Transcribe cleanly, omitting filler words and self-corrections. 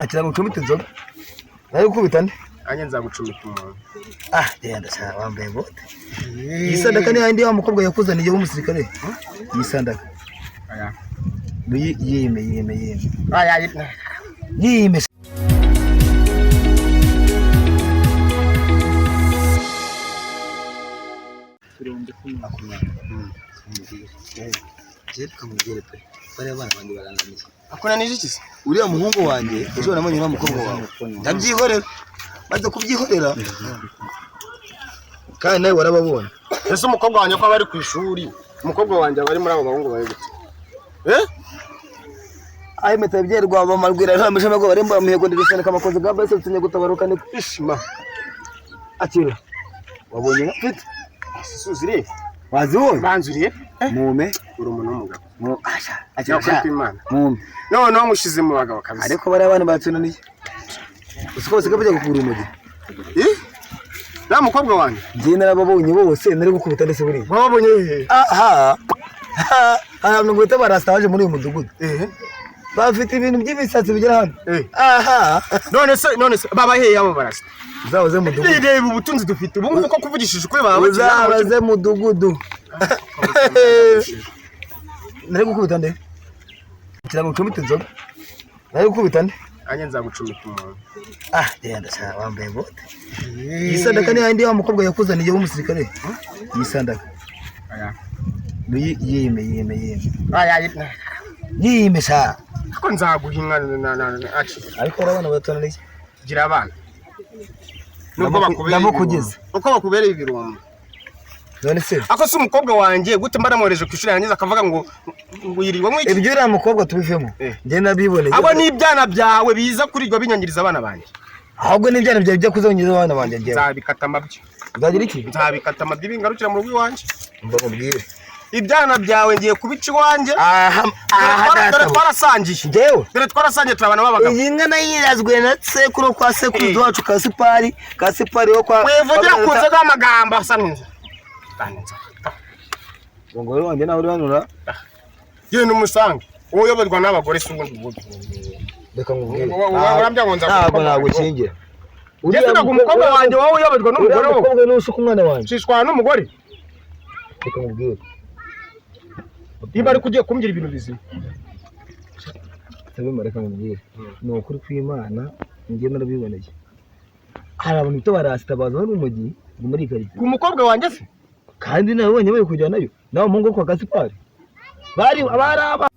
Akira ngo ucumite inzoga nawe gukubita nde? Nanjye nzagucumita umuntu. Ah, genda sha, wambaye bote. Iyi sandaka ni yandi wa mukobwa yakuzaniye w'umusirikare, iyi sandaka. Aya. Yime, yime, yime. Aya. Yime. Kamubwire pe, bariya bana bandi barananiye. Akunanije iki se? Uriya muhungu wanjye ejo nabonye uriya mukobwa wawe, ndabyihorera, maze kubyihorera kandi nawe warababonye. Ese umukobwa wanjye ko aba ari ku ishuri, umukobwa wanjye aba ari muri abo bahungu bari gute? Eh? Aho impeta byerwa bamarwira nta mishami ngo baremba mihigo ndirusaneka amakozi ga bese tinye gutabaruka ni Ishima. Akira, wabonye inka mfite? Suzire. Wazibonye? Banzuriye. Mume. Uri umuntu w'umugabo. Mu asha akira. Nakuri kw'Imana. Mume. Noneho nkushize mu bagabo kabisa. Ariko bariya bana batunaniye, usiko basigaye bajya gukura umugi. Eh? Na mukobwa wanjye. Njye narababonye bose, nari gukubita ndetse buriya. Wababonye hehe? Aha hari abantu ngo bita barasta baje muri uyu mudugudu. Eh. Bafite ibintu by'imisatsi bigera hano. Eh. Aha. None se baba hehe abo barasta? Uzabaze mudugudu. Reba ubutunzi dufite ubu ngubu, ko kuvugishije ukuri baba bakiri. Uzabaze mudugudu. Nari gukubita nde? Akira ngo ucumite inzoga nawe gukubita nde? Nanjye nzagucumita umuntu. Ah, genda sha, wambaye bote. Iyi sandaka ni yandi wa mukobwa yakuzaniye w'umusirikare, iyi sandaka. Aya. Yime, yime, yime. Aya. Yime sha. Ko nzaguha inka na aci. Ariko urabona batunaniye. Gira abana. Nubwo bakubereye Ndamukugeze. ibirumbo. Uko bakubereye ibirumbo. None se Ako si umukobwa wanjye gute mba namwohereje ku ishuri yarangiza akavuga ngo yirirwa mu iki? Ibyo uriya mukobwa tubivemo. Eh. Njye nabiboneye. Abo ni ibyana byawe biza kurirwa binyangiriza abana banjye. Ahubwo n'ibyana byawe bijya kuzongeza abana banjye njyewe. Nzabikata amabyo. Uzagira iki? Nzabikata amabyo bingarukira mu rugo iwanjye. Mba mubwire. Ibyana byawe ngiye kubica iwanjye. Aha aha. Dore Data. twarasangiye. Njyewe Dore twarasangiye, turi abantu b'abagabo. iyi nka nayirazwe na sekuru kwa sekuruza wacu Kasipari, Kasipari wo kwa Wivugira ku nzoga amagambo asa n'inzoga. Umugore wanjye nawe uri hano. Genda umusange. Wowe uyoborwa n'abagore si ubundi buryo. Reka nkubwire. Urambya ngo nzaguha Ntabwo umukobwa wanjye. nagukingira. Njye sinaguha umukobwa wanjye, wowe uyoborwa n'umugore Uriya wowe. mukobwa niwe usuka umwana wanjye. Nshishwana n'umugore. Reka nkubwire. Niba ariko ugiye kumbwira ibintu bizima. Sabima, reka nkubwire, ni ukuri kw'Imana, njye narabiboneye. Hari abantu bita barasita baza bari umugi ngo muri iyi karitsiye. Ku mukobwa wanjye se? Kandi nawe wenyine bari kujyanayo nawe umuhungu wo kwa Kasipari bari abana.